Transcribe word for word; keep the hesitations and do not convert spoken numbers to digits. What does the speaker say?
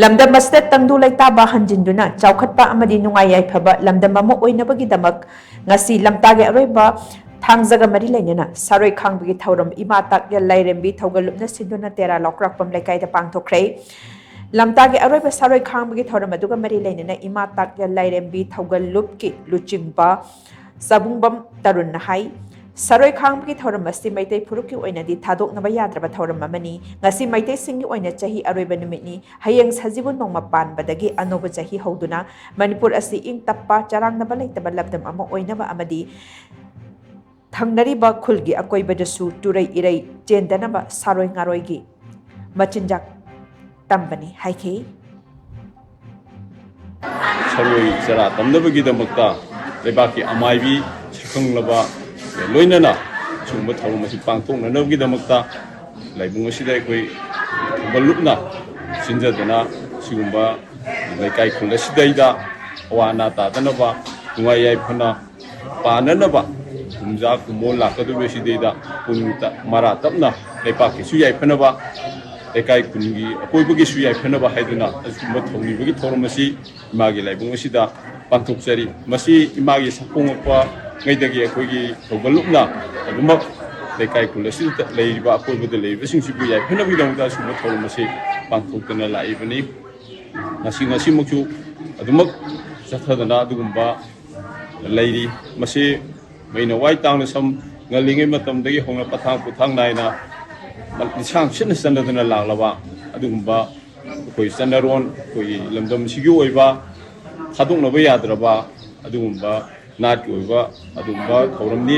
ꯂꯝꯗꯝ ꯑꯁꯤꯗ ꯇꯪꯗꯨ ꯂꯩꯇꯥꯕ ꯍꯟꯖꯤꯟꯗꯨꯅ ꯆꯥꯎꯈꯠꯄ ꯑꯃꯗꯤ ꯅꯨꯡꯉꯥꯏ ꯌꯥꯏꯐꯕ ꯂꯝꯗꯝ ꯑꯃ ꯑꯣꯏꯅꯕꯒꯤꯗꯃꯛ ꯉꯁꯤ ꯂꯝꯇꯥꯒꯤ ꯑꯔꯣꯏꯕ ꯊꯥꯡꯖꯒ ꯃꯔꯤ ꯂꯩꯅꯅ ꯁꯥꯔꯣꯏ ꯈꯥꯡꯕꯒꯤ ꯊꯧꯔꯝ ꯏꯃꯥ ꯇꯥꯛꯌꯦꯜ ꯂꯥꯏꯔꯦꯝꯕꯤ ꯊꯧꯒꯜꯂꯨꯞꯅ ꯁꯤꯟꯗꯨꯅ ꯇꯦꯔꯥ ꯂꯧꯀ꯭ꯔꯥꯛꯄꯝ ꯂꯩꯀꯥꯏꯗ ꯄꯥꯡꯊꯣꯛꯈ꯭ꯔꯦ꯫ ꯂꯝꯇꯥꯒꯤ ꯑꯔꯣꯏꯕ ꯁꯥꯔꯣꯏ ꯈꯥꯡꯕꯒꯤ ꯊꯧꯔꯝ ꯑꯗꯨꯒ ꯃꯔꯤ ꯂꯩꯅꯅ ꯏꯃꯥ ꯇꯥꯛꯌꯦꯜ ꯂꯥꯏꯔꯦꯝꯕꯤ ꯊꯧꯒꯜꯂꯨꯞꯀꯤ ꯂꯨꯆꯤꯡꯕ ꯆꯕꯨꯡꯕꯝ ꯇꯔꯨꯟꯅ ꯍꯥꯏ, ꯁꯥꯔꯣꯏ ꯈꯥꯡꯕꯒꯤ ꯊꯧꯔꯝ ꯑꯁꯤ ꯃꯩꯇꯩ ꯐꯨꯔꯨꯞꯀꯤ ꯑꯣꯏꯅꯗꯤ ꯊꯥꯗꯣꯛꯅꯕ ꯌꯥꯗ꯭ꯔꯕ ꯊꯧꯔꯝ ꯑꯃꯅꯤ꯫ ꯉꯁꯤ ꯃꯩꯇꯩꯁꯤꯡꯒꯤ ꯑꯣꯏꯅ ꯆꯍꯤ ꯑꯔꯣꯏꯕ ꯅꯨꯃꯤꯠꯅꯤ꯫ ꯍꯌꯦꯡ ꯁꯖꯤꯕꯨ ꯅꯣꯡꯃ ꯄꯥꯟꯕꯗꯒꯤ ꯑꯅꯧꯕ ꯆꯍꯤ ꯍꯧꯗꯨꯅ ꯃꯅꯤꯄꯨꯔ ꯑꯁꯤ ꯏꯪ ꯇꯞꯄ, ꯆꯔꯥꯡꯅꯕ ꯂꯩꯇꯕ ꯂꯝꯗꯝ ꯑꯃ ꯑꯣꯏꯅꯕ ꯑꯃꯗꯤ ꯊꯪꯅꯔꯤꯕ ꯈꯨꯜꯒꯤ ꯑꯀꯣꯏꯕꯗꯁꯨ ꯇꯨꯔꯩ ꯏꯔꯩ ꯆꯦꯟꯗꯅꯕ ꯁꯥꯔꯣꯏ ꯉꯥꯔꯣꯏꯒꯤ ꯃꯆꯤꯟꯖꯥꯛ ꯇꯝꯕꯅꯤ ꯍꯥꯏꯈꯤ꯫ ꯁꯥꯔꯣꯏ ꯆꯔꯥ ꯇꯝꯅꯕꯒꯤꯗꯃꯛꯇ ꯂꯩꯕꯥꯛꯀꯤ ꯑꯃꯥꯏꯕꯤ ꯁꯛꯈꯪꯂꯕ ꯂꯣꯏꯅꯅ ꯑꯁꯤꯒꯨꯝꯕ ꯊꯧꯔꯝ ꯑꯁꯤ ꯄꯥꯡꯊꯣꯛꯅꯅꯕꯒꯤꯗꯃꯛꯇ ꯂꯥꯏꯕꯨꯡ ꯑꯁꯤꯗ ꯑꯩꯈꯣꯏ ꯊꯧꯒꯜꯂꯨꯞꯅ ꯁꯤꯟꯖꯗꯨꯅ ꯁꯤꯒꯨꯝꯕ ꯂꯩꯀꯥꯏ ꯈꯨꯜ ꯑꯁꯤꯗꯩꯗ ꯑꯋꯥ ꯑꯅꯥ ꯇꯥꯗꯅꯕ, ꯅꯨꯡꯉꯥꯏ ꯌꯥꯏꯐꯅ ꯄꯥꯟꯅꯅꯕ, ꯀꯨꯝꯖꯥ ꯀꯨꯝꯑꯣꯟ ꯂꯥꯛꯀꯗꯧꯔꯤꯕꯁꯤꯗꯩꯗ ꯄꯨꯛꯅꯤꯡꯇ ꯃꯔꯥ ꯇꯞꯅ ꯂꯩꯄꯥꯛꯀꯤꯁꯨ ꯌꯥꯏꯐꯅꯕ, ꯂꯩꯀꯥꯏ ꯈꯨꯟꯒꯤ ꯑꯀꯣꯏꯕꯒꯤꯁꯨ ꯌꯥꯏꯐꯅꯕ ꯍꯥꯏꯗꯨꯅ ꯑꯁꯤꯒꯨꯝꯕ ꯊꯧꯅꯤꯕꯒꯤ ꯊꯧꯔꯝ ꯑꯁꯤ ꯏꯃꯥꯒꯤ ꯂꯥꯏꯕꯨꯡ ꯑꯁꯤꯗ ꯄꯥꯡꯊꯣꯛꯆꯔꯤ꯫ ꯃꯁꯤ ꯏꯃꯥꯒꯤ ꯁꯛꯄꯣꯛꯉꯛꯄꯉꯩꯗꯒꯤ ꯑꯩꯈꯣꯏꯒꯤ ꯊꯧꯒꯜꯂꯨꯞꯅ ꯑꯗꯨꯃꯛ ꯂꯩꯀꯥꯏ ꯈꯨꯜ ꯑꯁꯤꯗ ꯂꯩꯔꯤꯕ, ꯑꯀꯣꯏꯕꯗ ꯂꯩꯔꯤꯕꯁꯤꯡꯁꯤꯕꯨ ꯌꯥꯏꯐꯅꯕꯒꯤꯗꯃꯛꯇ ꯑꯁꯤꯒꯨꯝꯕ ꯊꯧꯔꯝ ꯑꯁꯤ ꯄꯥꯡꯊꯣꯛꯇꯨꯅ ꯂꯥꯛꯏꯕꯅꯤ꯫ ꯉꯁꯤ, ꯉꯁꯤꯃꯛꯁꯨ ꯑꯗꯨꯃꯛ ꯆꯠꯊꯗꯅ ꯑꯗꯨꯒꯨꯝꯕ ꯂꯩꯔꯤ꯫ ꯃꯁꯤ ꯃꯩꯅ ꯋꯥꯏ ꯇꯥꯡꯅ ꯁꯝ ꯉꯜꯂꯤꯉꯩ ꯃꯇꯝꯗꯒꯤ ꯍꯧꯅ ꯄꯊꯥꯡ ꯄꯣꯊꯥꯡ ꯅꯥꯏꯅ ꯂꯤꯁꯥꯡ ꯁꯤꯠꯅ ꯆꯠꯅꯗꯨꯅ ꯂꯥꯛꯂꯕ ꯑꯗꯨꯒꯨꯝꯕ ꯑꯩꯈꯣꯏ ꯆꯠꯅꯔꯣꯟ, ꯑꯩꯈꯣꯏꯒꯤ ꯂꯝꯗꯝꯁꯤꯒꯤ ꯑꯣꯏꯕ ꯊꯥꯗꯣꯛꯅꯕ ꯌꯥꯗ꯭ꯔꯕ ꯑꯗꯨꯒꯨꯝꯕ ꯅꯥꯠꯀꯤ ꯑꯣꯏꯕ ꯑꯗꯨꯒꯨꯝꯕ ꯊꯧꯔꯝꯅꯤ꯫